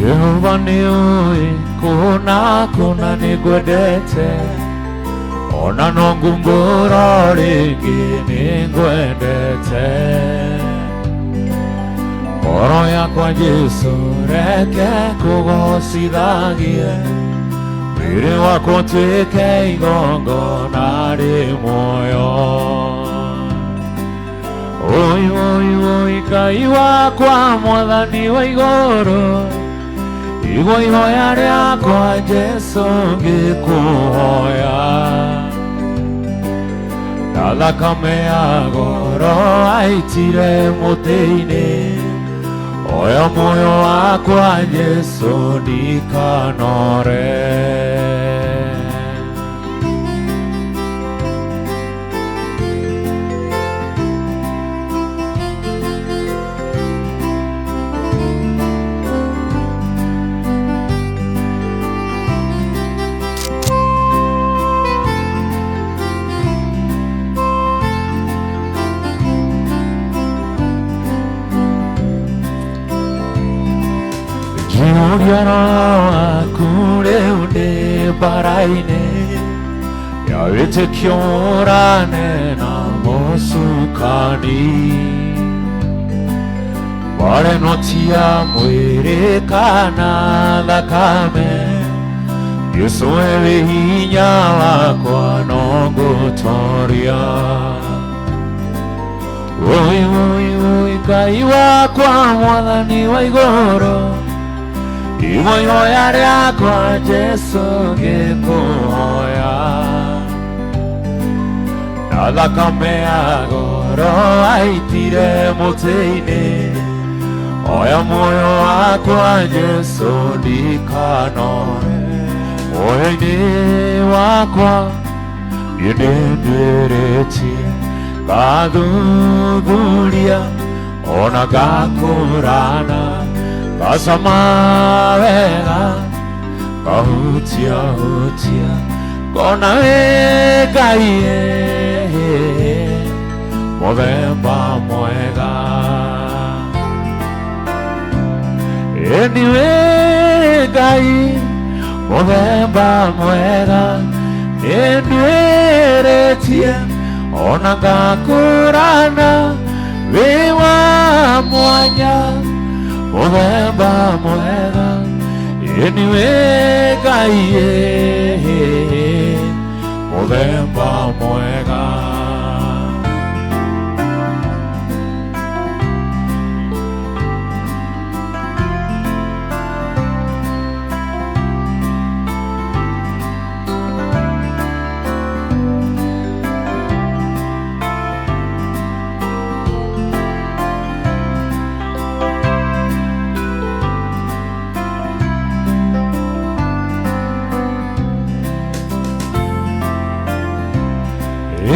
Jehova nĩũĩ kũna kũna nĩngwendete ona no ngumbũra rĩngĩ nĩngwendete ngoro yakwa Jesu reke kũgocithagie mwĩrĩ wakwa ũtuĩke igongona rĩ muoyo. Oi, oi, oi, Ngai wakwa mwathani wa igũrũ, igua ihoya rĩakwa Jesu ngĩkũhoya. Na thakame ya goro aitire mũtĩ-inĩ, oya muoyo wakwa Jesu ndikanore. Njihũria roho waku rĩu ndĩ mbara-inĩ ya wĩtĩkio ũrane na mũcukani. Mbara ĩno ti ya mwĩrĩ kana thakame, Jesũ we wĩ hinya wakwa no ngũtoria. Oi, oi, oi, Ngai wakwa mwathani wa igũrũ, igua ihoya rĩakwa Jesu ngĩkũhoya. Na thakame ya goro aitire mũtĩ-inĩ, oya muoyo wakwa Jesu ndikanore. Muoyo-inĩ wakwa niĩ nĩnduĩrĩtie, ngathuthuria ona ngakũrana, ngacama wega ngahutia hutia, ngona wĩ Ngai mũthemba mwega. Ĩni wĩ Ngai mũthemba mwega, nĩnduĩrĩtie ona ngakũrana, wĩ wa mwanya mũthemba mwega. Ĩni wĩ Ngai mũthemba mwega.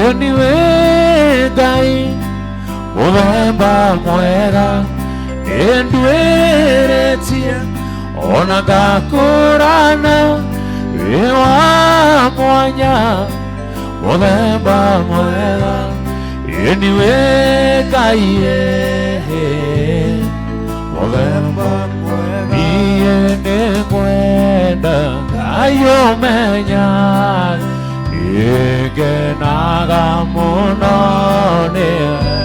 Ĩni wĩ Ngai mũthemba mwega, nĩnduĩrĩtie ona ngakũrana, wĩ wa mwanya mũthemba mwega. Ĩni wĩ Ngai mũthemba mwega. Niĩ nĩngwenda Ngai ũmenya, nĩngenaga mũno nĩwe,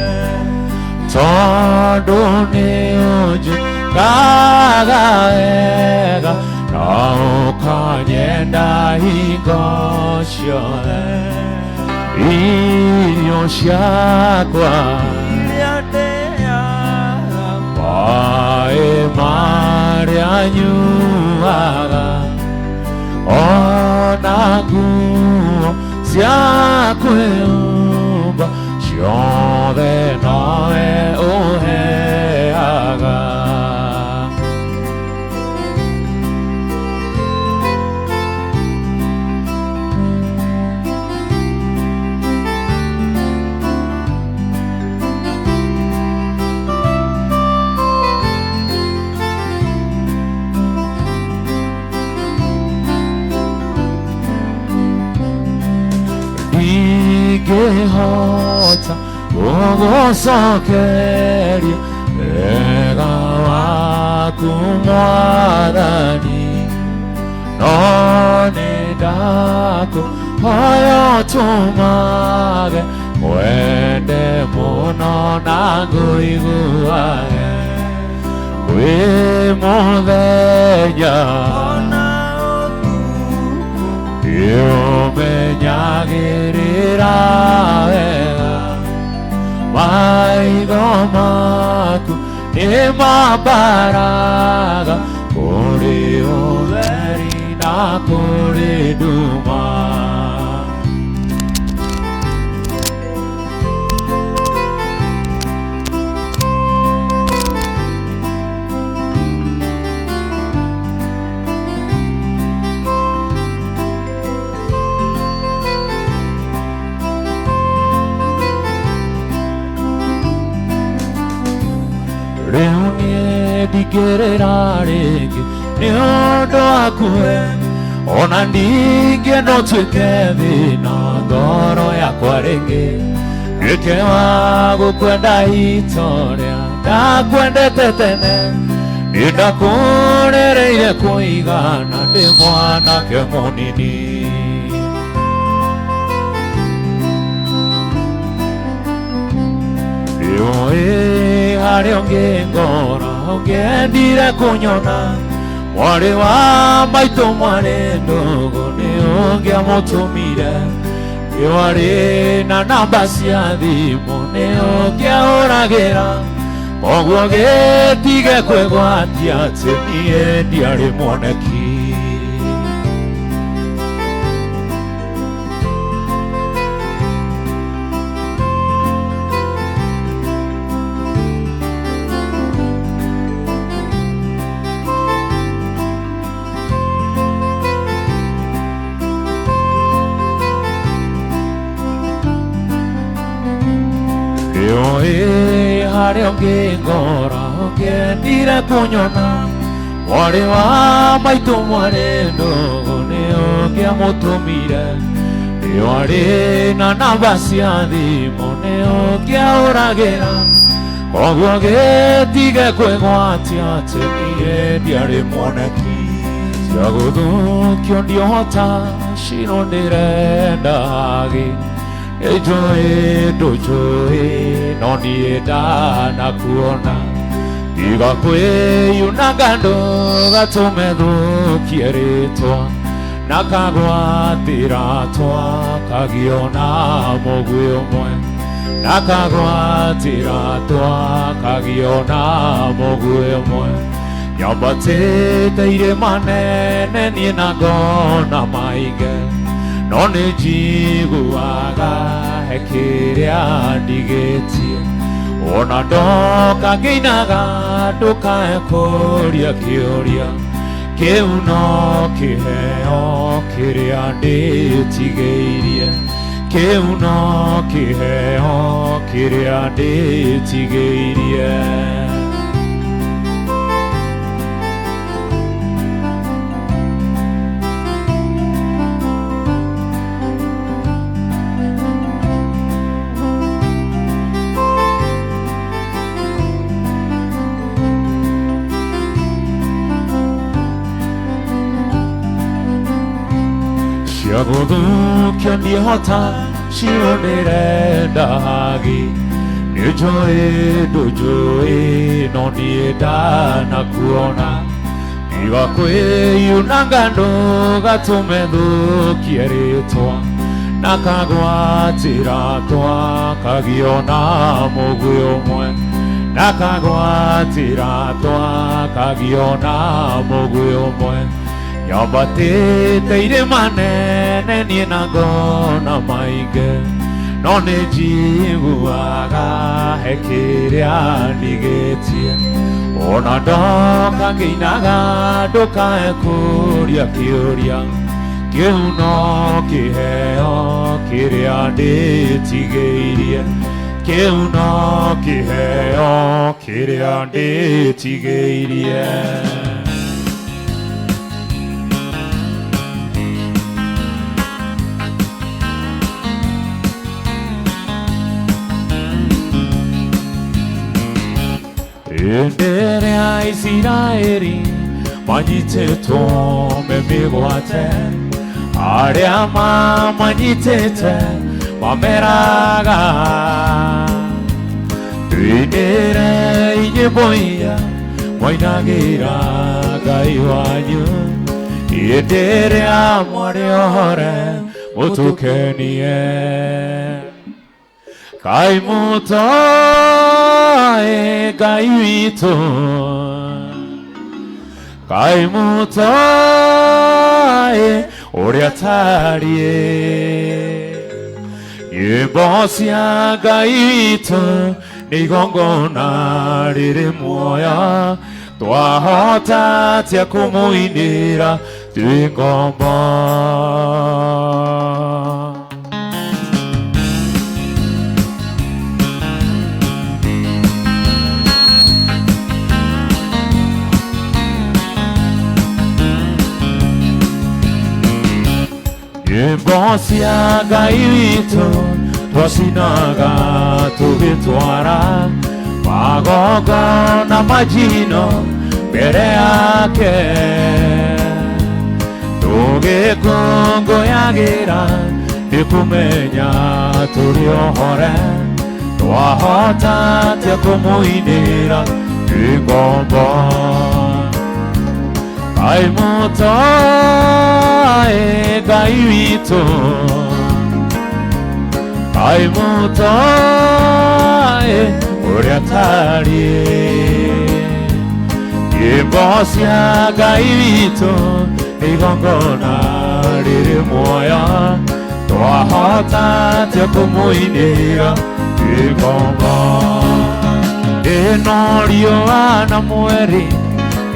tondũ nĩũnjĩkaga wega na ũkanyenda hingo ciothe. Irio ciakwa iria ndĩaga, maĩ marĩa nyuaga, ona nguo cia kwĩhumba, ciothe nowe ũheaga. Ndingĩhota gũgũcokeria wega waku Mwathani. Ndakũhoya ũtũmage ngwende mũno na ngũiguage kwĩ mũthenya Ona ũtukũ Nĩũmenyagĩrĩra wega maitho maku nĩmambaraga kũrĩ ũtheri na kũrĩ nduma. Rĩu niĩ ndingĩrĩra rĩngĩ nĩ ũndũ waku we, ona ndingĩenda ũtuĩke thĩna ngoro yakwa rĩngĩ, nduĩke wa gũkwenda itorĩa ndakwendete tene, nĩ ndakũrereire kũigana ndĩ mwanake mũnini. Nĩũĩ harĩa ũngĩngora ũngĩendire kũnyona, mwarĩ wa maitũ mwarĩ ndũgũ nĩ ũngĩamũtũmire, nĩwarĩ na namba cia thimũ nĩ ũngĩahũragĩra, koguo gĩtige kwĩgwatia atĩ niĩ ndiarĩ mwoneki. Nĩũĩ harĩa ũngĩngora ũngĩendire kũnyona, mwarĩ wa maitũ mwarĩ ndũgũ nĩ ũngĩamũtũmire, nĩwarĩ na namba cia thimũ nĩ ũngĩahũragĩra, koguo gĩtige kwĩgwatia atĩ niĩ ndiarĩ mwoneki. Cia gũthũkio ndiohota cino ndĩrenda hagi, nĩnjũĩ ndũnjũĩ no niĩ ndanakuona, tiga kwĩyunanga ndũgatũme thũkie rĩtwa, na kagwatĩra twakagio na mũguĩ ũmwe, na kagwatĩra twakagio na mũguĩ ũmwe. Nyambatĩte irĩma nene niĩ na ngona maingĩ, no nĩ njiguaga he kĩrĩa ndigĩtie, ona ndoka ngĩinaga ndũkae kũria kĩũria, kĩu no kĩheo kĩrĩa ndĩtigĩirie, kĩu no kĩheo kĩrĩa ndĩtigĩirie. Cia gũthũkio ndihota cio ndĩrenda hagi, nĩnjũĩ ndũnjũĩ no niĩ ndanakuona, tiga kwĩyunanga ndũgatũme thũkie rĩtwa, na kagwatĩra twakagio na mũguĩ ũmwe, na kagwatĩra twakagio na mũguĩ ũmwe. Nyambatĩte irĩma nene niĩ na ngona maingĩ, no nĩ njiguaga he kĩrĩa ndigĩtie, ona ndoka ngĩinaga ndũkae kũria kĩũria, kĩu no kĩheo kĩrĩa ndĩtigĩirie, kĩu no kĩheo kĩrĩa ndĩtigĩirie. Hĩndĩ ĩrĩa Isiraeli manyitĩtwo me mĩgwate, Arĩa mamanyitĩte mameraga Tuinĩre nyĩmbo iria mwainagĩra Ngai wanyu hĩndĩ ĩrĩa mwarĩ ohore mũtũkenie. Ngai mũtoĩ Ngai witũ, Ngai mũtoĩ ũrĩa tariĩ. Nyĩmbo cia Ngai witũ nĩ igongona rĩrĩ muoyo, twahota atĩa kũmũinĩra twĩ ngombo? Nyĩmbo cia Ngai witũ twacinaga tũgĩtwara magongona majino mbere yake, tũgĩkũngũyagĩra nĩ kũmenya tũrĩ ohore, twahota atĩa kũmũinĩra twĩ ngombo? Ngai mũtoĩ Ngai witũ, Ngai mũtoĩ ũrĩa tariĩ. Nyĩmbo cia Ngai witũ nĩ igongona rĩrĩ muoyo, twahota atĩa kũmũinĩra twĩ ngombo? Ĩno riũa na mweri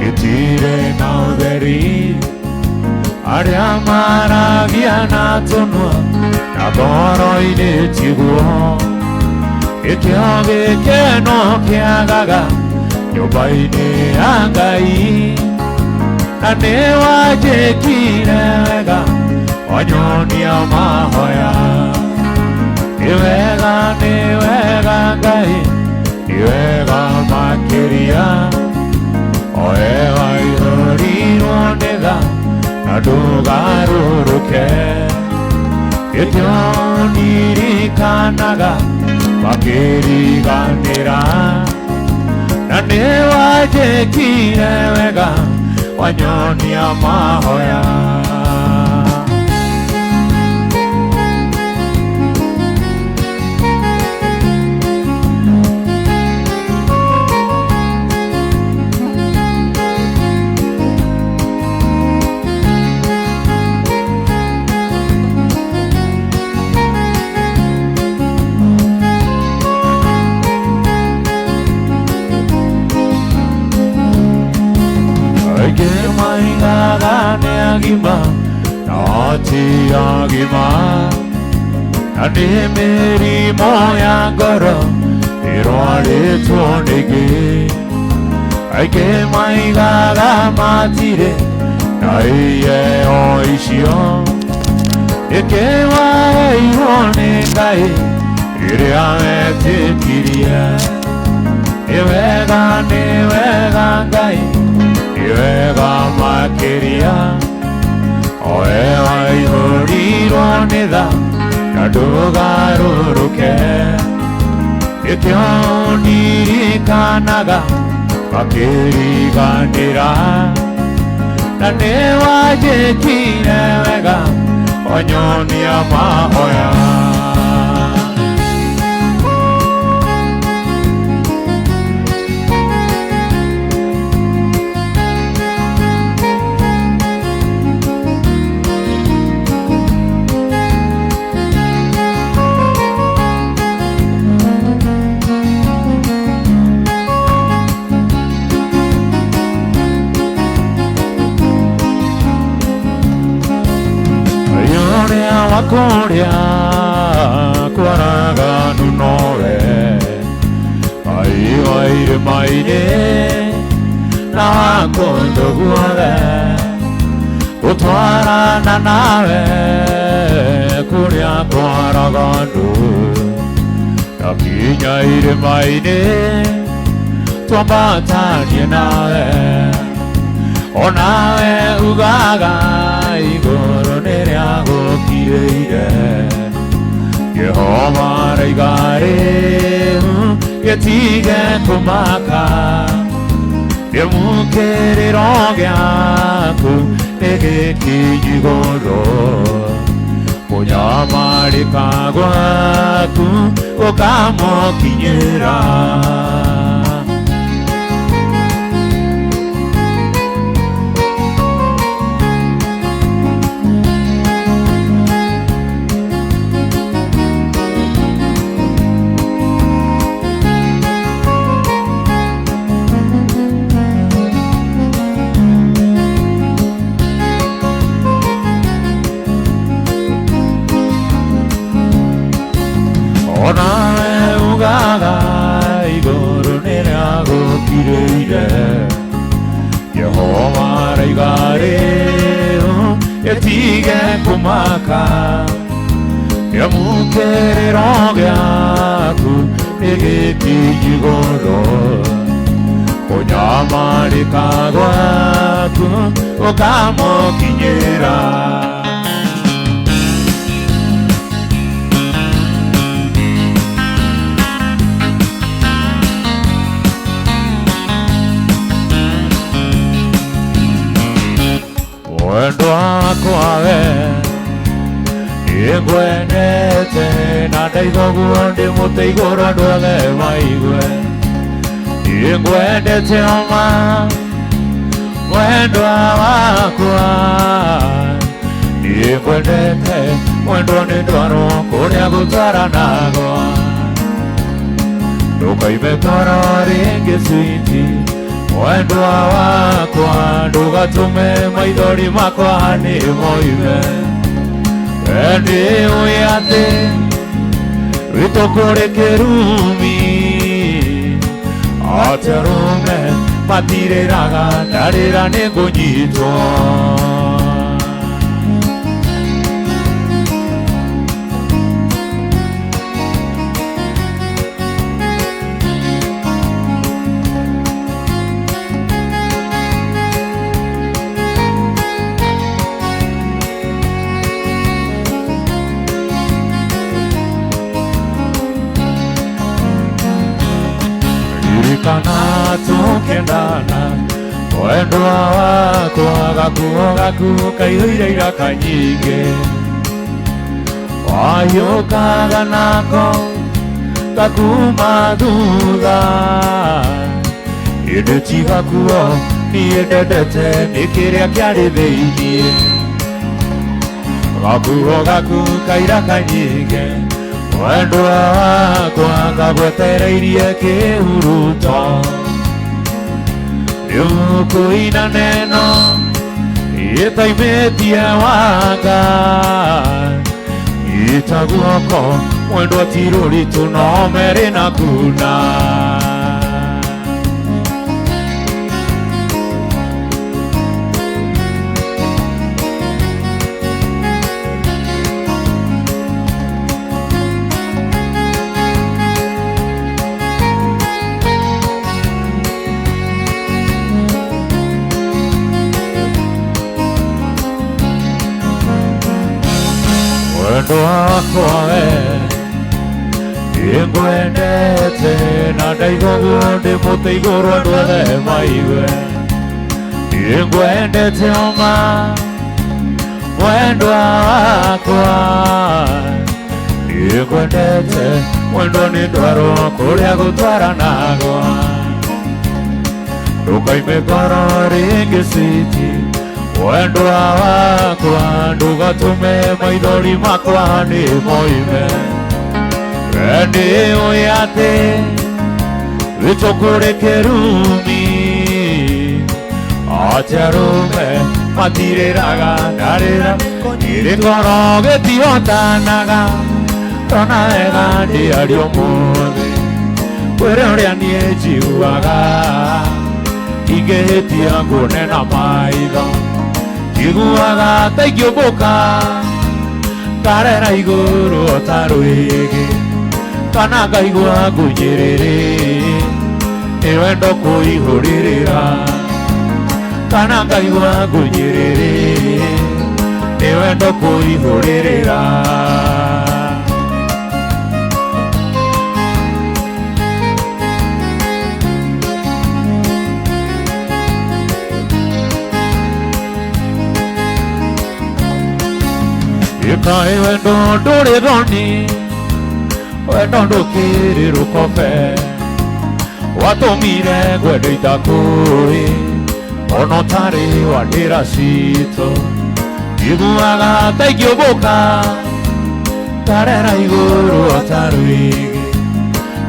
itirĩ na ũtheri, arĩa maragia na tũnua na ngoro-inĩ tiguo. Gĩkĩo gĩkeno kĩagaga nyũmba-inĩ ya Ngai, na nĩ wanjĩkire wega wanyonia mahoya. Nĩ wega, nĩ wega Ngai, nĩ wega makĩria, oe waihũrirwo nĩ tha na ndũgarũrũke. Gĩkĩo ndirikanaga makĩriganĩra, na nĩ wanjĩkire wega wanyonia mahoya. Aingĩ maigaga nĩ agima no ti agima, na nĩ mĩrimũ ya ngoro ĩrwarĩtwo nĩngĩ. Aingĩ maigaga matirĩ na iheo icio, nĩkĩ waheirwo nĩ Ngai rĩrĩa wetĩkirie. Nĩ wega, nĩ wega Ngai, nĩ wega makĩria, oe waihũrirwo nĩ tha na ndũgarũrũke. Gĩkĩo ndirikanaga makĩriganĩra, na nĩ wanjĩkire wega wanyonia mahoya. Ũrĩa wa kũrĩa kwaraganu nowe, Ngai wa irĩma-inĩ na wa kũndũ guothe, gũtwarana nawe kũrĩa kwaraganu, na kinya irĩma-inĩ twambatanie nawe. Onawe ugaga igũrũ nĩ rĩaku. Nĩagũkirĩire. Jehova araiga rĩu gĩtige kũmaka, nĩmũkĩrĩro gĩaku nĩgĩkinyu igũrũ, kũnyamarĩka gwaku gũkamũkinyĩra. Onawe ugaga igũrũ nĩrĩagũkirĩire, Jehova araiga rĩu gĩtige kũmaka, nĩamũkĩrĩro gĩaku nĩgĩkinyu igũrũ, kũnyamarĩka gwaku gũkamũkinyĩra. Mwendwa wakwa we nĩngwendete, na ndaigua ũguo ndĩ mũtĩ igũrũ andũ othe maigue, nĩngwendete oma mwendwa wakwa, nĩngwendete mwendwa nĩ ndwarwo kũrĩa gũtwaranagwo, ndũkaime ngoro rĩngĩ switi mwendwa wakwa, ndũgatũme maithori makwa nĩ moime, nĩũĩ atĩ witũ kũrĩ kĩrumi, atĩ arũme matirĩraga ndarĩra nĩngũnyitwo. Ririkana tũkĩendana mwendwa wakwa, gakuo gaku kaihũire iraka nyingĩ, wahiũkaga nako gakuma thutha, ĩndĩ ti gakuo niĩ ndendete nĩ kĩrĩa kĩarĩ thĩiniĩ, gakuo gaku kairaka nyingĩ mwendwa wakwa ngagwetereirie kĩhuruto, nĩũkũina neno ĩtaimĩtie wanga, ita guoko mwendwa ti rũritũ no merĩ na kuna. Mwendwa wakwa we nĩngwendete, na ndaigua ũguo ndĩ mũtĩ igũrũ andũ othe maigue, nĩngwendete oma mwendwa wakwa, nĩngwendete mwendwa nĩ ndwarwo kũrĩa gũtwaranagwo, ndũkaime ngoro rĩngĩ switi mwendwa wakwa, ndũgatũme maithori makwa nĩ moime, nĩũĩ atĩ witũ kũrĩ kĩrumi, atĩ arũme matirĩraga ndarĩra nĩrĩ ngoro gĩtihotanaga, ndona wega ndĩaria ũmũthĩ kwĩre ũrĩa niĩ njiguaga, ingĩhĩtia nguone na maitho njiguaga ta ingĩũmbũka ngarera igũrũ o ta rwĩgĩ, kana ngaigua ngunyĩrĩrĩ nĩ wendo kũihũrĩrĩra, kana ngaigua ngunyĩrĩrĩ nĩ Nĩ wendo kũihũrĩrĩra. Ĩkaĩ wendo ndũrĩ thoni, wendo ndũkĩrĩ rũkobe, watũmire ngwende itakũĩ, ona ũtarĩ wa ndĩra citũ. Njiguaga ta ingĩũmbũka, ngarera igũrũ o ta rwĩgĩ,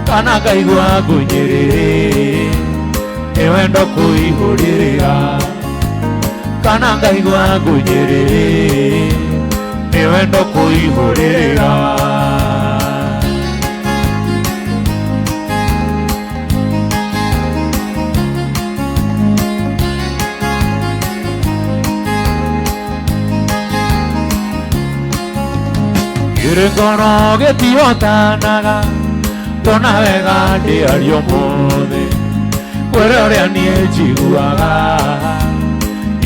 kana ngaigua ngunyĩrĩrĩ, nĩ wendo kũihũrĩrĩra, kana ngaigua ngunyĩrĩrĩ, nĩ wendo kũihũrĩrĩra. Kĩrĩ ngoro gĩtihotanaga kuona wega ndĩ aria ũmũthĩ, kwĩra ũrĩa niĩ njiguaga,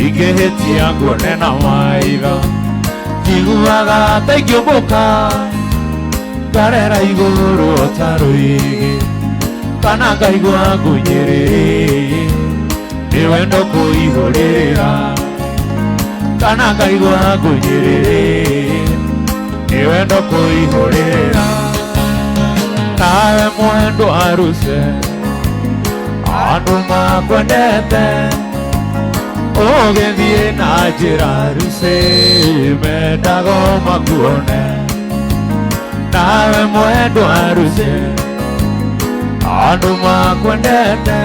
ingĩhĩtia nguone na maitho, njiguaga ta ingĩũmbũka, ngarera igũrũ o ta rwĩgĩ, kana ngaigua ngunyĩrĩrĩ, nĩ wendo kũihũrĩrĩra, kana ngaigua ngunyĩrĩrĩ, nĩ wendo kũihũrĩrĩra. Nawe mwendwa aruse, andũ makwendete, ũgĩthiĩ na njĩra ruse, mendago makuone. Nawe mwendwa aruse, andũ makwendete,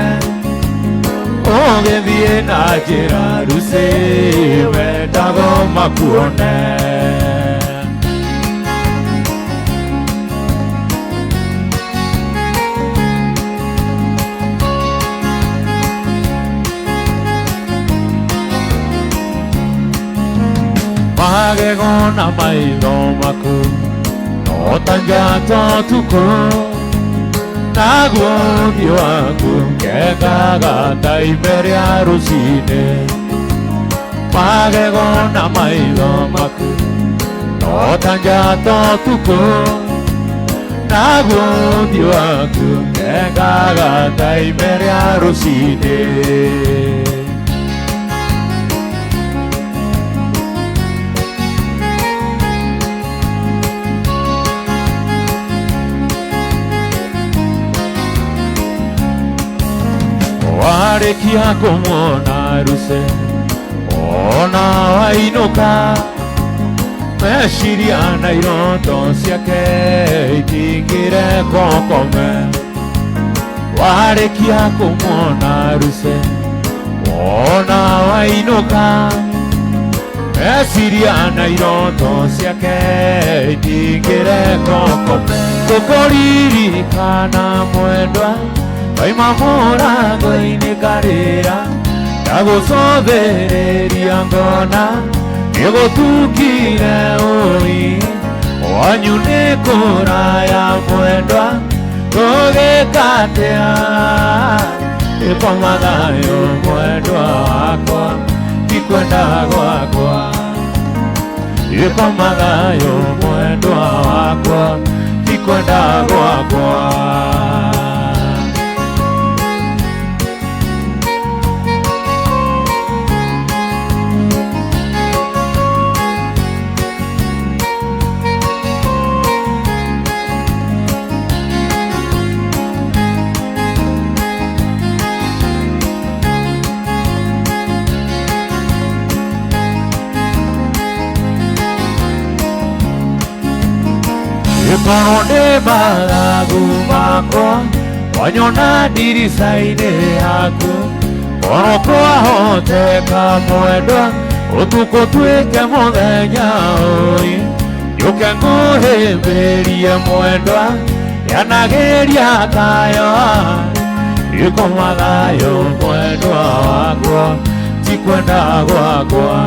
ũgĩthiĩ na njĩra ruse, mendago makuone. Magego na maitho maku no ta njata ũtukũ, naguo ũthiũ waku kengaga ta ime rĩa rũcinĩ. Magego na maitho maku no ta njata ũtukũ, naguo ũthiũ waku kengaga ta ime rĩa rũcinĩ. Warĩkia kũmuona ruse, ona wainũka, meciria na iroto ciake itingĩrekwo ũkome. Warĩkia kũmuona ruse, ona wainũka, meciria na iroto ciake itingĩrekwo ũkome. Tũkũririkana mwendwa, kaima mũrango-inĩ karĩra, ndagũcũthĩrĩria ngona nĩgũtukire ũi, wanyu nĩ kũraya mwendwa, tũgĩka atĩa? Ĩkoma thayũ mwendwa wakwa, ti kwenda gwakwa. Ĩkoma thayũ mwendwa wakwa, ti kwenda gwakwa. Ĩkorwo ndĩ mathagu makwa, wanyona ndirica-inĩ yaku, korwo kwahoteka mwendwa, ũtukũ tuĩke mũthenya ũi, njũke ngũhĩmbĩrie mwendwa, yanagĩria tayo, ĩkoma thayũ mwendwa wakwa, ti kwenda gwakwa.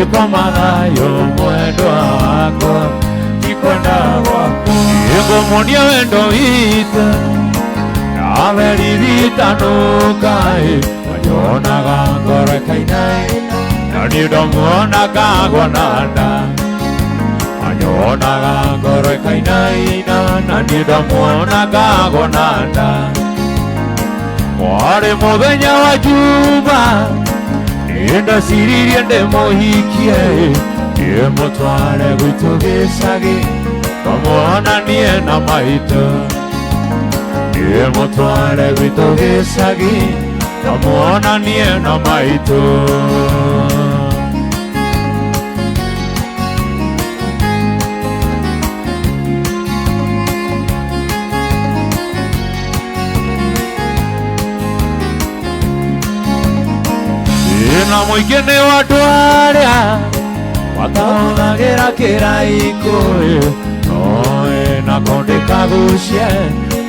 Ĩkoma thayũ mwendwa wakwa, ti kwenda gwakwa. Ĩngũmuonia wendo witũ, nawe ririkanokaĩ, wanyonaga ngoro ĩkainaina, na niĩ ndamuonaga agwa na nda. Anyonaga ngoro ĩkainaina, na niĩ ndamuonaga agwa na nda. Warĩ mũthenya wa Juma, niĩ ndaciririe ndĩmũhikie, ndĩmũtware gwitũ gĩcagi, tũmuonanie na maitũ. Ndĩmũtware gwitũ gĩcagi, tũmuonanie na maitũ. Na mũingĩ nĩ wa andũ arĩa matahũthagĩra kĩraikũ, no ĩna kondi kagucie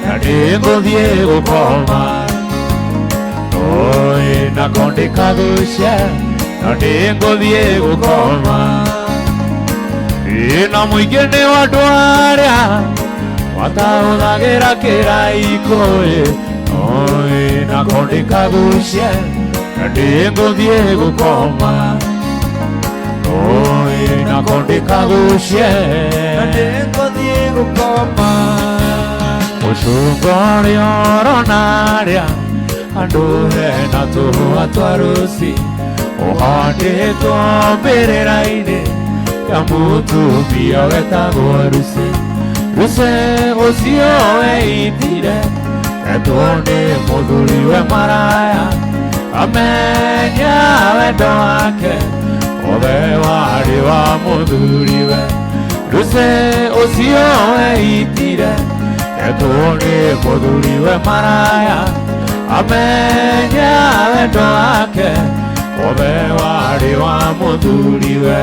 na nĩngũthiĩ gũkoma. No ĩna kondi kagucie na nĩngũthiĩ gũkoma. Ĩna mũingĩ nĩ wa andũ arĩa matahũthagĩra kĩraikũ, no ĩna kondi kagucie na nĩngũthiĩ gũkoma. No ĩna kondi kagucie na nĩngũthiĩ gũkoma. Mũcungwa ũrĩa ũrona arĩa handũ hena tũhũa twa rũci, ũhandĩtwo mbĩrĩra-inĩ ya mũtumia wetagwo Ruse. Ruse ũcio weitire etwo nĩ mũthuriwe maraya, amenya wendo wake othe warĩ wa mũthuriwe. Ruse ũcio weitire etwo nĩ mũthuriwe maraya, amenya wendo wake othe warĩ wa mũthuriwe.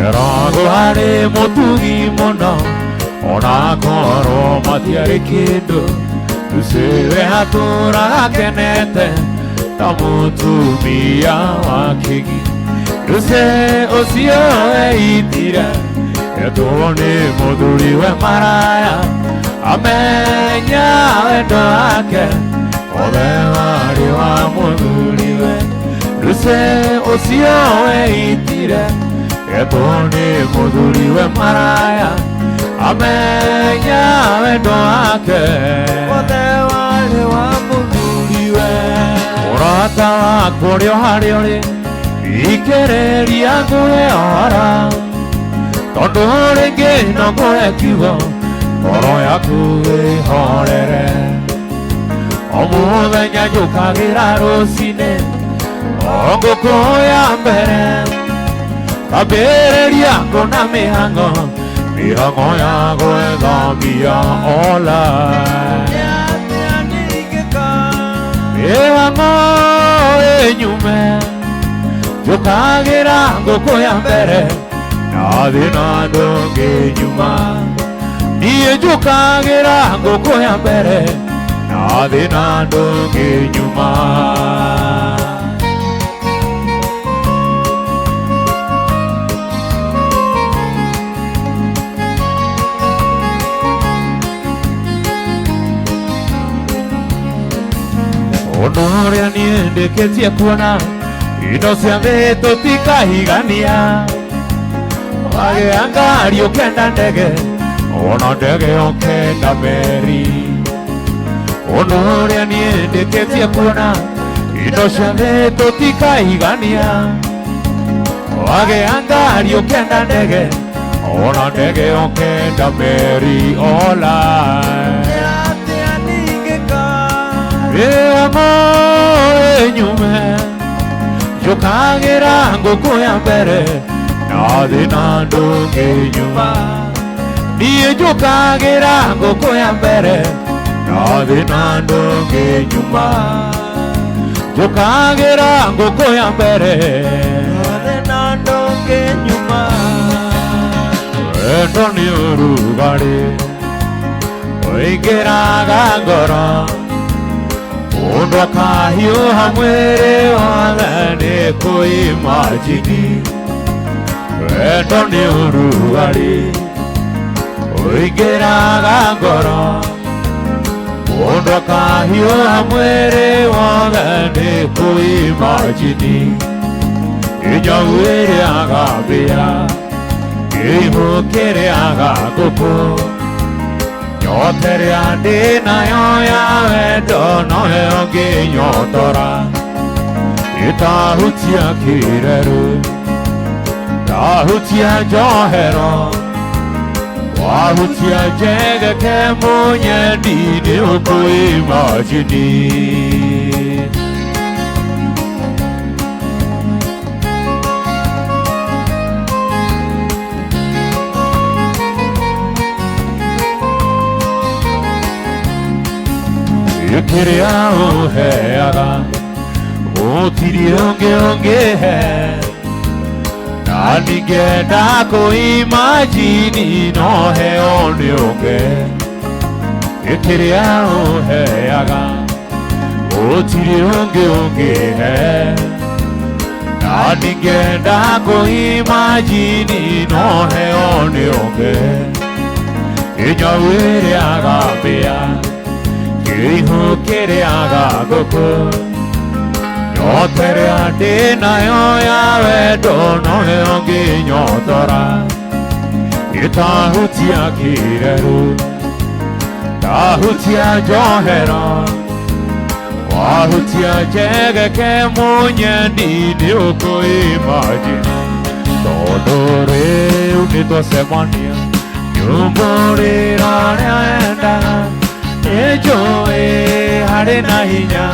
Eragwo arĩ mũtugi mũno, ona korwo matiarĩ kĩndũ. Ruse we atũraga akenete ta mũtumia wa kĩgi. Ruse ũcio weitire etwo nĩ mũthuriwe maraya, amenya wendo wake othe warĩ wa mũthuriwe. Ruse ũcio weitire etwo nĩ mũthuriwe maraya, amenya wendo wake Othe warĩ wa mũthuriwe. Mũrata wakwa ũrĩa harĩa ũrĩ, ikĩrĩria ngũhe ũhoro, tondũ rĩngĩ no ngũhe kiugo, ngoro yaku ĩhorere. O mũthenya njũkagĩra rũcinĩ, o ngũkũ ya mbere, kambĩrĩria kuona mĩhang'o, mĩhang'o ya gwetha mbia ola. Nĩ atĩa ningĩka? Mĩhang'o ĩnyume, njũkagĩra ngũkũ ya mbere, na thĩna ndũngĩnyuma. Niĩ njũkagĩra ngũkũ ya mbere, na thĩna ndũngĩnyuma. Ũndũ ũrĩa niĩ ndĩkĩtie kuona, indo cia thĩ tũtikahigania. Wagĩa ngari ũkenda ndege, ona ndege ũkenda meri. Ũndũ ũrĩa niĩ ndĩkĩtie kuona, indo cia thĩ tũtikahigania. Wagĩa ngari ũkenda ndege, ona ndege ũkenda meri ola. Nĩ atĩa ningĩka? Mĩhang'o ĩnyume, njũkagĩra ngũkũ ya mbere, na thĩna ndũngĩnyuma. Niĩ njũkagĩra ngũkũ ya mbere, na thĩna ndũngĩnyuma. Njũkagĩra ngũkũ ya mbere, Na thĩna ndũngĩnyuma. Wendo nĩ ũrugarĩ ũingĩraga ngoro, Mũndũ akahiũha mwĩrĩ wothe nĩ kũimajini. Wendo nĩ ũrugarĩ ũingĩraga ngoro. Mũndũ akahiũha mwĩrĩ wothe nĩ kũimajini. Inyau ĩrĩaga mbĩa, kĩimũ kĩrĩaga ngũkũ. Nyota ĩrĩa ndĩ nayo ya wendo noyo ngĩnyotora. Ĩtahutia kĩrerũ, tahutia njohero. Wahutia njegeke mũnyendi nĩ ũkũimajini. Kĩrĩa ũheaga gũtirĩ ũngĩ ũngĩhe. Na ningĩenda kũimajini no heo nĩ ũngĩ. Kĩrĩa ũheaga gũtirĩ ũngĩ ũngĩhe. Na ningĩenda kũimajini no heo nĩ ũngĩ. Inyau ĩrĩaga mbĩa, kĩihũ kĩrĩaga ngũkũ. Nyota ĩrĩa ndĩ nayo ya wendo noyo ngĩnyotora. Ĩtahutia kĩrerũ, tahutia njohero. Wahutia njegeke mũnyendi nĩ ũkũimajini. Tondũ rĩu nĩtwacemania nyumbũrĩra ũrĩa wendaga. Nĩnjũĩ harĩ na hinya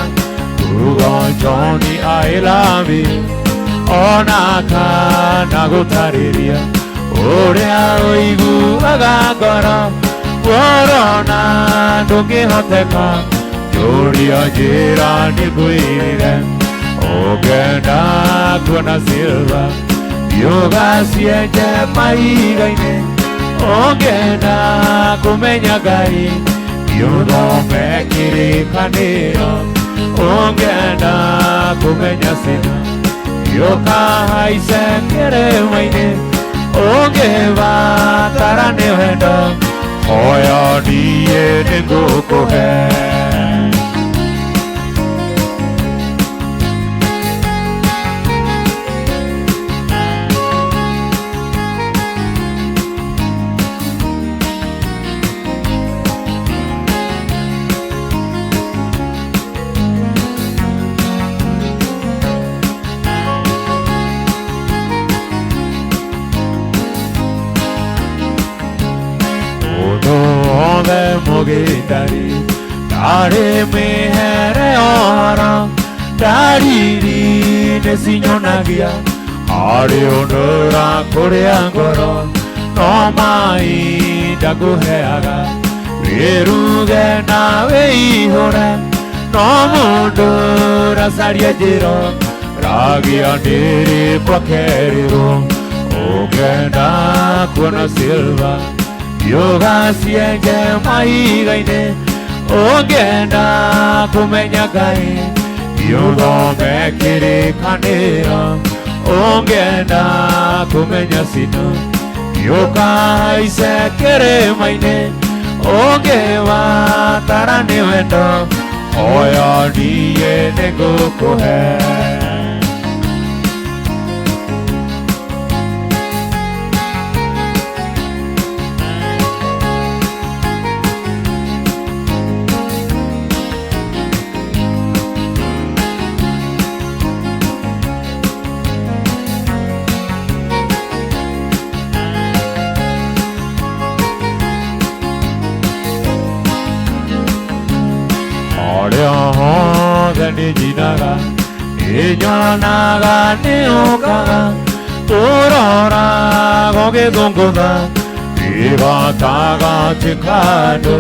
kuga Johnny I love you. Ona kana gũtarĩria ũrĩa ũiguaga ngoro. Worona ndũngĩhoteka, njũria njĩra nĩngwĩrire. Ũngĩenda kuona silver, ũgacienje mahiga-inĩ. Ũngĩenda kũmenya Ngai, ũthome kĩrĩkanĩro. Ũngĩenda kũmenya sina, ũkahaice kĩrĩma-inĩ. Ũngĩbatara nĩ wendo, hoya niĩ nĩngũkũhe. Mũgĩndari ndarĩ mĩhere ũhoro, ndariri nĩcinyonagia harĩ ũndũra kũrĩa ngoro. No mahinda ngũheaga wĩruge na wĩihũre. No mũndũ ũracaria njĩra ragia nĩrĩ kwakerĩrwo. Ũngĩenda kuona silver, ũgacienje mahiga-inĩ. Ũngĩenda kũmenya Ngai, ũthome kĩrĩkanĩro. Ũngĩenda kũmenya sino, ũkahaice kĩrĩma-inĩ. Ũngĩbatara nĩ wendo, hoya niĩ nĩngũkũhe. Harĩa hothe nĩnjinaga, nĩnyonaga nĩũkaga. Tũroraga ũgĩthũngũtha wĩ gatagatĩ ka andũ.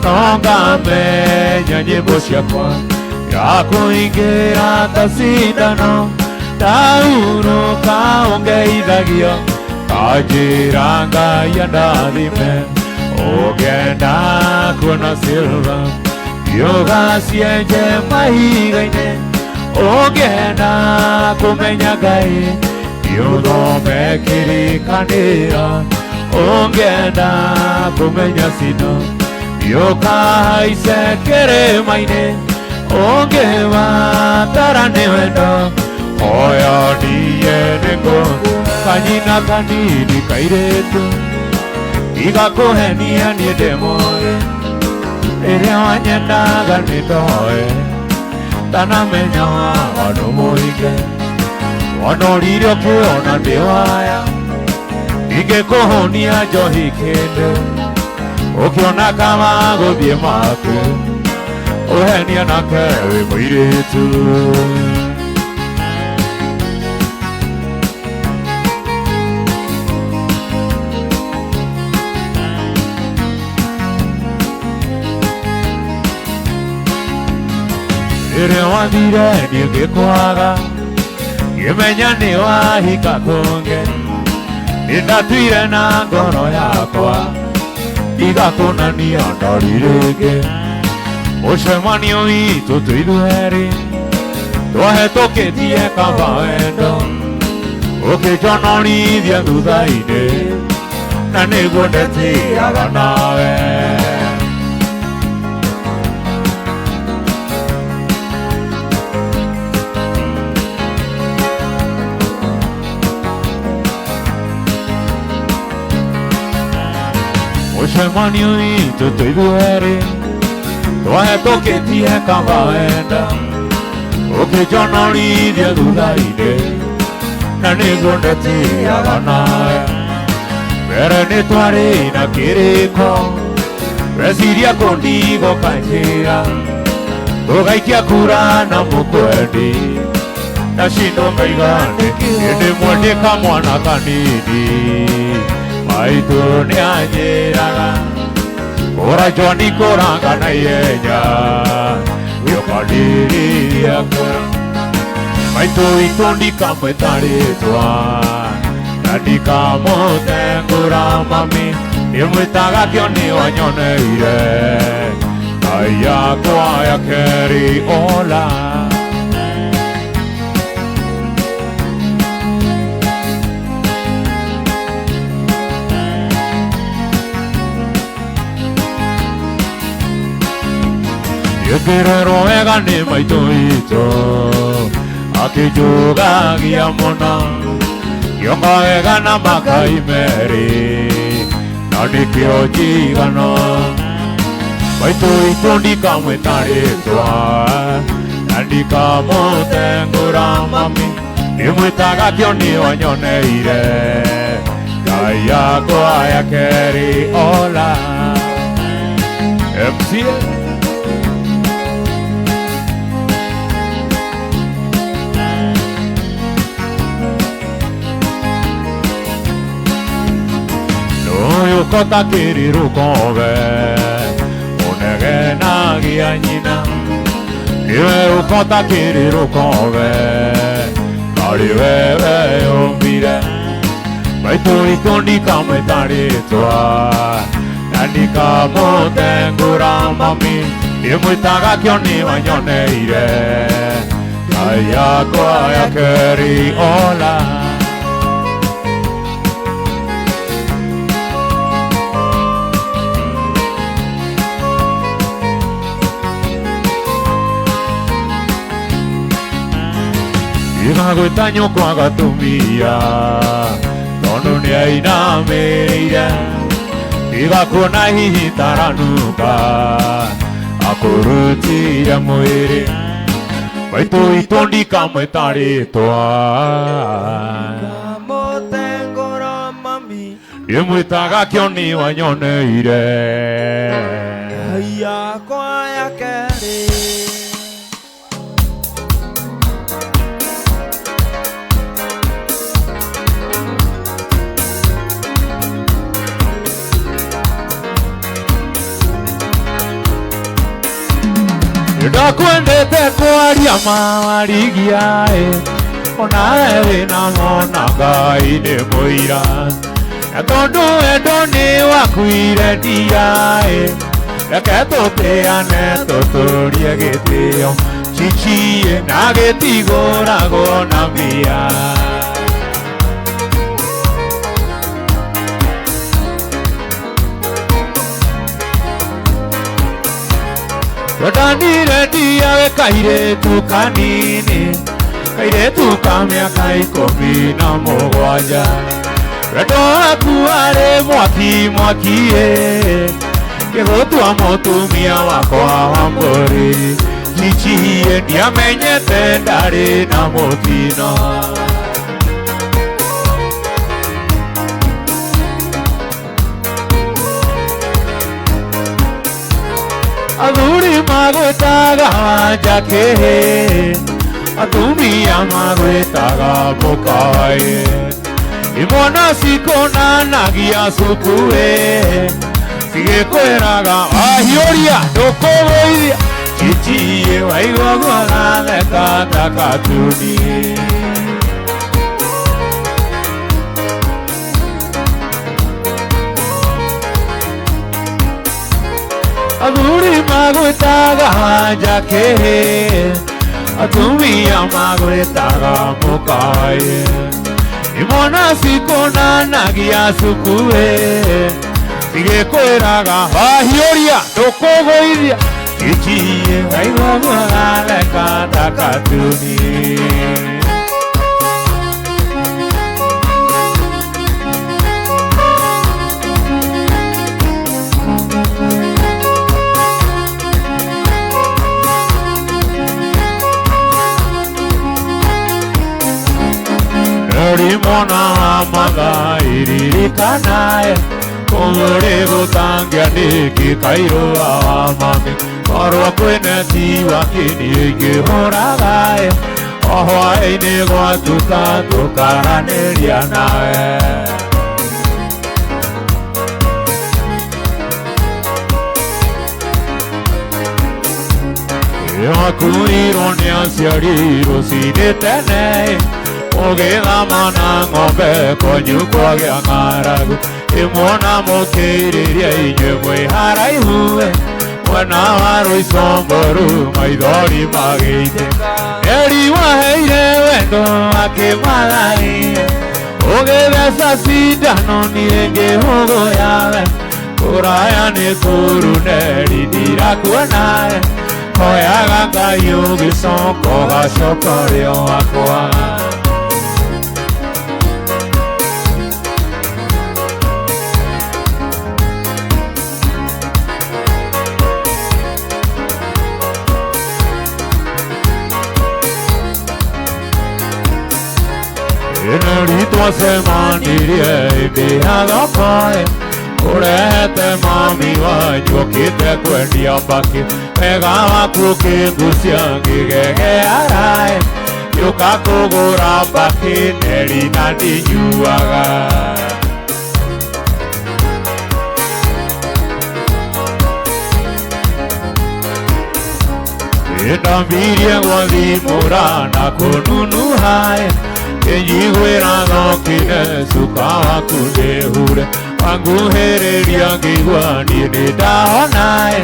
No ngamenya nyĩmbo ciakwa ya kũingĩra ta cindano. Ndahurũka ũngeithagia, kanjĩra Ngai andathime. Ũngĩenda kuona silver, Ũgacienje mahiga-inĩ ũngĩenda kũmenya Ngai nĩũthome kĩrĩkanĩro ũngĩenda kũmenya cino nĩũkahaice kĩrĩma-inĩ ũngĩbatara nĩ wendo hoya niĩ nĩngũ kanyina kanini kairĩtu igakũhenia niĩ ndĩ mũũgĩ rĩrĩa wanyendaga nĩndoĩ tanamenya wano mũhike wanorire ũkĩona ndĩ waya ingĩkũhũnia njohi kĩndũ ũkĩona kama gũthiĩ make ũhenia nake wĩ mũirĩtu. Rĩrĩa wathire niĩ ngĩkwaga ngĩmenya nĩ wahika kũngĩ nĩndatuire na ngoro yakwa ndigakũnania ndari rĩngĩ mũcemanio witũ twĩ ithuerĩ twahĩtũkĩtie kaba wendo ũkĩnjonorithia thutha-inĩ na nĩguo ndetĩaga nawe. Mũcemanio witũ twĩ ithuerĩ twahĩtũkĩtie kaba wendo ũkĩnjonorithia thutha-inĩ na nĩguo ndetĩaga nawe mbere nĩ twarĩ na kĩrĩko weciria kũndigo kanjĩra tũgaikia kura na mũkwendi ndacindwo ngaiga nĩndĩmwendĩka mwana kanini maitũ nĩanjĩraga kũra njwani kũranga na ihenya gĩũkanĩrĩria kũra maitũ witũ ndikamwĩta rĩtwa na ndikamũtengũra mami ndĩmwĩtaga kĩo nĩwanyoneire Ngai yakwa ya kerĩ ola. Ngĩrerwo wega nĩ maitũ witũ akĩnjũgagia mũno ngĩonga wega na makai merĩ na nĩkĩo njigano maitũ witũ ndikamwĩta rĩtwa na ndikamũtengũra mami ndĩmwĩtaga kĩo nĩwanyoneire Ngai yakwa ya kerĩ ola. MCA Ũyũ kĩrĩ rũkobe ũnegenagia nyina nĩwe ũkota kĩrĩ rũkobe tarĩ we weyũmbire maitũ witũ ndikamwĩta rĩtwa na ndikamũtengũra mami ndĩmwĩtaga kĩo nĩwanyoneire Ngai yakwa ya kerĩ ola. Igagwĩta nyũkwa gatumia tondũ nĩainamĩrĩire ndigakuona hihi taranuka akũrutire mwĩrĩ maitũ witũ ndikamwĩta rĩtwa Kamũtengũra mami ndĩmwĩtaga kĩo nĩwanyoneire Ngai yakwa ya kerĩ. Ndakwendete kwaria mawarigia onawe wĩna ng'ona Ngai nĩ mũira na tondũ wendo nĩ wakuire ndia Reke tũtĩane tũtũrie gĩtĩo chichie na gĩtigũragwo na mbia. Twendanire ndiage kairĩtu kanini, kairĩtu ka mĩaka 17. Wendo waku warĩ mwaki mwaki ĩ, ngĩgũtua mũtumia wakwa wa mbũri. Chichie ndiamenyete ndarĩ na mũtino. Athuri magwĩtaga Wanjakĩ, atumia magwĩtaga mũkaĩ. Imwana cikonanagia cuku ĩ, cigĩkwĩraga wahiũria ndũkũgũithia. Chichie waigua guo gatheka ta katuni. Athuri magwĩtaga Wanjakĩ, atumia magwĩtaga mũkaĩ. Imwana cikonanagia cuku ĩ, cigĩkwĩraga wahiũria ndũkũgũithia. Chichie waigua guo gatheka ta katuni. Mwana wa Mathai ririkanae, kũrĩ gũtangĩandĩki kairũa wa mami. Korwo kwĩna ti wakini ingĩhũragae, o hwaĩ-inĩ gwatuka tũkaranĩria nawe. Wakuirwo nĩ aciari rũcinĩ tene, ũgĩthama na ng'ombe kwanyu kwagĩa ng'aragu. Ĩmwona mũkĩirĩria inyuĩ mwĩ haraihu, mwena wa Rũicomboru maithori magĩitĩka. Eri waheire wendo akĩmathaie, ũgĩtheca cindano niĩ ngĩhũgũyawe. Kũraya nĩ kũũru Neri ndirakuonae, hoyaga Ngai ũgĩcoka ũgacoka ũrĩ o wakwa. Neri twacemanirie hĩndĩ ya thoko ĩ, ũrehete mami wanyu okĩte kwendia mbakĩ. Wega waku ũkĩngucia ngĩgegeara ĩ, ngĩũka kũgũra mbakĩ Neri na ndinyuaga. Ndambirie gwathimũra na kũnunuha ĩ, kĩnjiguĩra thokire cuka waku ndĩhure. Wanguhĩrĩria ngĩigua niĩ nĩndahona ĩ,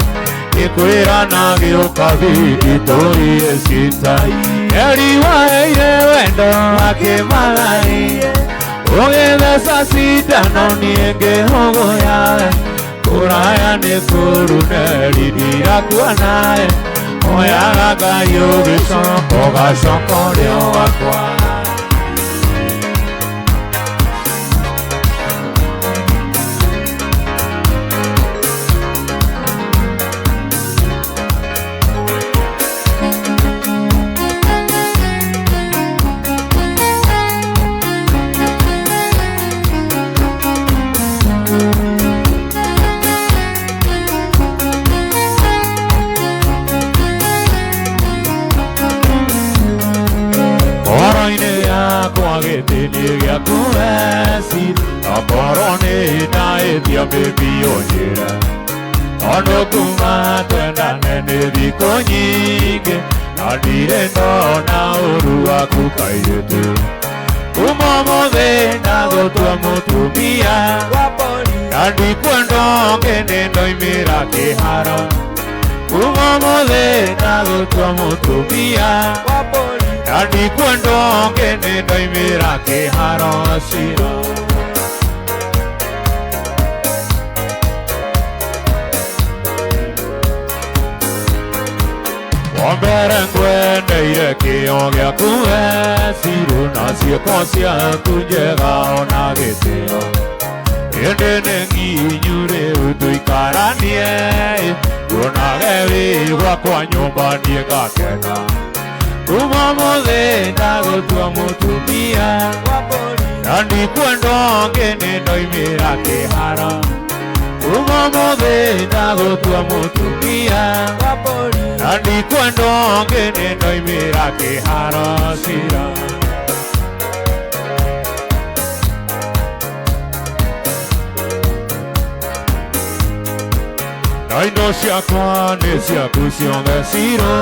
ngĩkwĩra na gĩũka bindi tũiye citai. Eri waheire wendo akĩmathaie, ũgĩtheca cindano niĩ ngĩhũgũyawe. Kũraya nĩ kũũru Neri ndirakuonae, hoyaga Ngai ũgĩcoka ũgacoka ũrĩ o wakwa. Gĩtĩ-inĩ gĩaku eci, okorwo nĩ ndahĩtia baby ũnjĩre. Tondũ kuma twendane nĩ thikũ nyingĩ, na ndirĩ ndona ũru waku kairĩtu. Kuma ũmũthĩ ndagũtua mũtumia, Na ndikwenda ũngĩ nĩ ndoimĩra kĩharo Kuma mũthĩ ndagũtua mũtumia wa mbũri Na ndikwenda ũngĩ nĩ ndoimĩra kĩharo ciro Wambere ngwendeire kĩo gĩaku we Ciru na ciĩko ciaku njega ona gĩtĩo Ĩndĩ nĩ nginyu rĩu tũikaranie Nguonage wĩ gwakwa nyũmba niĩ ngakena Kuma mũthĩ ndagũtua mũtumia wa mbũri Na ndikwenda ũngĩ nĩ ndoimĩra kĩharo Kuma mũthĩ ndagũtua mũtumia wa mbũri Na ndikwenda ũngĩ nĩ ndoimĩra kĩharo cira Na indo ciakwa nĩ ciaku ciothe ciro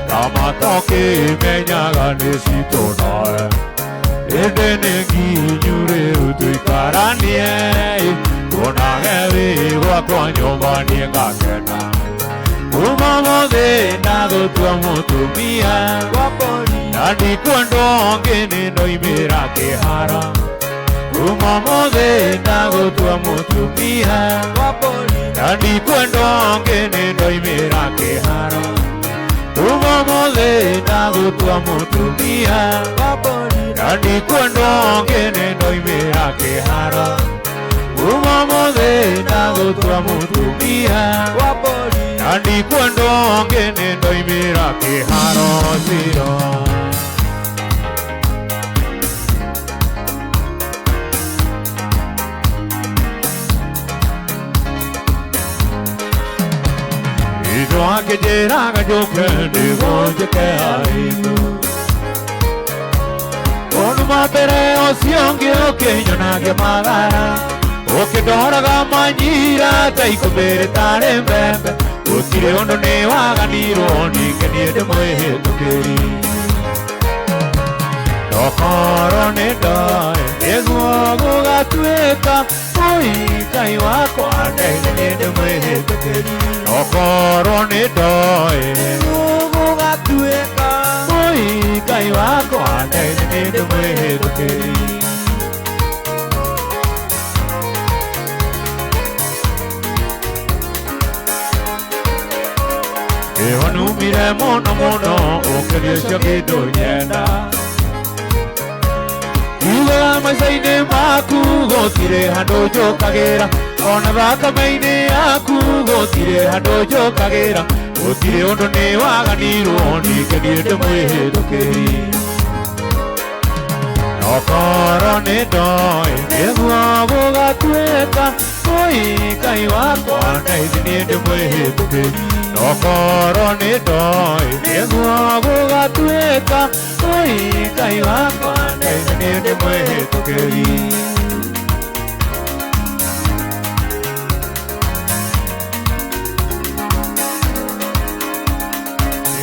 Na matokĩmenyaga nĩ citũ nawe Ĩndĩ nĩ nginyu rĩu tũikaranie Nguonage wĩ gwakwa nyũmba niĩ ngakena Kuma mũthĩ ndagũtua mũtumia wa mbũri Na ndikwenda ũngĩ nĩ ndoimĩra kĩharo Kuma mũthĩ ndagũtua mũtumia wa mbũri Na ndikwenda ũngĩ nĩ ndoimĩra kĩharo Kuma mũthĩ ndagũtua mũtumia wa mbũri Na ndikwenda ũngĩ nĩ ndoimĩra kĩharo Kuma mũthĩ ndagũtua mũtumia wa mbũri Na ndikwenda ũngĩ nĩ ndoimĩra kĩharo ciro Itho akĩnjĩraga njũke nĩguo njĩke aibu Ũnuma mbere ũcio ũngĩ ũkĩnyonagia mathara Ũkĩndoraga manyira ta ikũmbĩ rĩtarĩ mbembe Gũtirĩ ũndũ nĩ waganirwo ningĩ niĩ ndĩmwĩhĩtũkĩri Ndokorwo nĩ ndoĩ nĩguo gũgatuĩka Ũi Ngai wakwa ndeithie niĩ ndĩmwĩhĩtũkĩri Ndokorwo nĩ ndoĩ nĩguo gũgatuĩka Ũi Ngai wakwa ndeithie niĩ ndĩmwĩhĩtũkĩri Nĩwanumire mũno mũno ũkĩria ũcio kĩndũ nyenda Ugaga maica-inĩ maku gũtirĩ handũ njũkagĩra Ona thakame-inĩ yaku gũtirĩ handũ njũkagĩra Gũtirĩ ũndũ nĩ waganirwo ningĩ niĩ ndĩmwĩhĩtũkĩri Nokorwo nĩ ndoĩ nĩguo gũgatuĩka Ũi Ngai wakwa ndeithie niĩ ndĩmwĩhĩtũkĩri Nokorwo nĩ ndoĩ nĩguo gũgatuĩka Ũi Ngai wakwa ndeithie niĩ ndĩmwĩhĩtũkĩri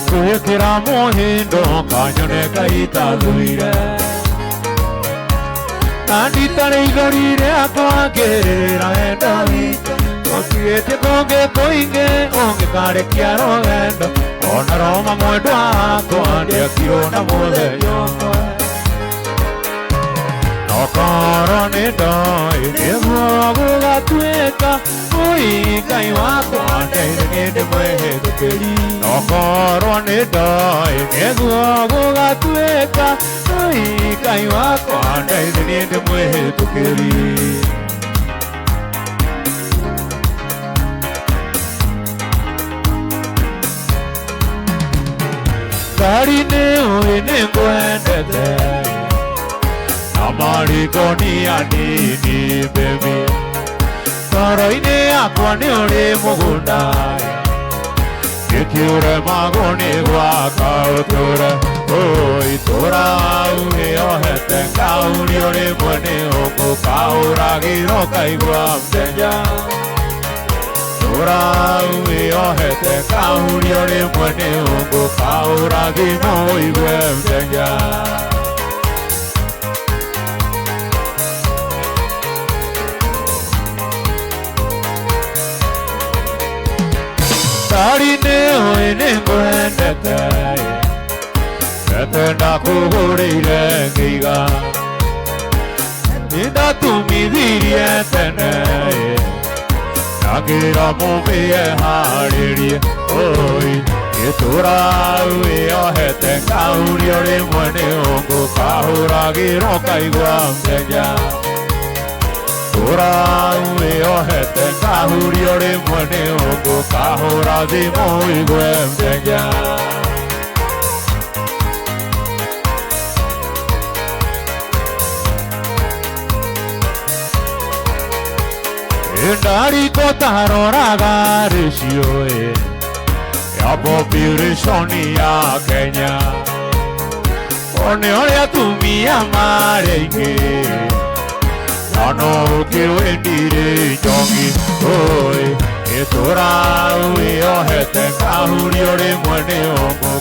Ngwĩkĩra mũhĩndo kanyone kaitathũire Na nditarĩ igori rĩakwa ngĩrĩra wendo witũ Tũtigĩtie kũngĩ kũingĩ ũngĩkarekia rũgendo Ona Roma mwendwa wakwa ndĩakirwo na mũthenya ũmwe Nokorwo nĩ ndoĩ nĩguo gũgatuĩka Ũi Ngai wakwa ndeithie niĩ ndĩmwĩhĩtũkĩri Nokorwo nĩ ndoĩ nĩguo gũgatuĩka Ũi Ngai wakwa ndeithie niĩ ndĩmwĩhĩtũkĩri Ngari nĩ ũĩ nĩ ngwendete Na mariko nĩ anini baby Ngoro-inĩ yakwa nĩ ũrĩ mũgũnda Gĩkĩũremagwo nĩ gwaka ũtũre Ũi tũra wĩohete ngaurio rĩmwe nĩ ũgũkaũragĩrwo ũkaigua mũthenya Tũra wĩohete ngaurio rĩmwe nĩ ũgũkaũrathimwo ũigue mũthenya Ndari nĩũĩ nĩngwendete Ete ndakũgũrĩire ngĩiga Nĩndatumithirie tene Na ngĩra mũmĩe harĩrie Oi Gĩtũra wĩyohete kahurio rĩmwe nĩ ũngũ kahũragĩrwo kaigua mũthenya Tũra wĩyohete kahurio rĩmwe nĩ ũngũ kahũra thimũ igue mũthenya. Ndariko taroraga rĩcio ya population ya Kenya one ũrĩa atumia marĩ aingĩ na no ũkĩwendire njongi oi gĩtũra wĩyohete kahurio rĩmwe nĩ ũngũ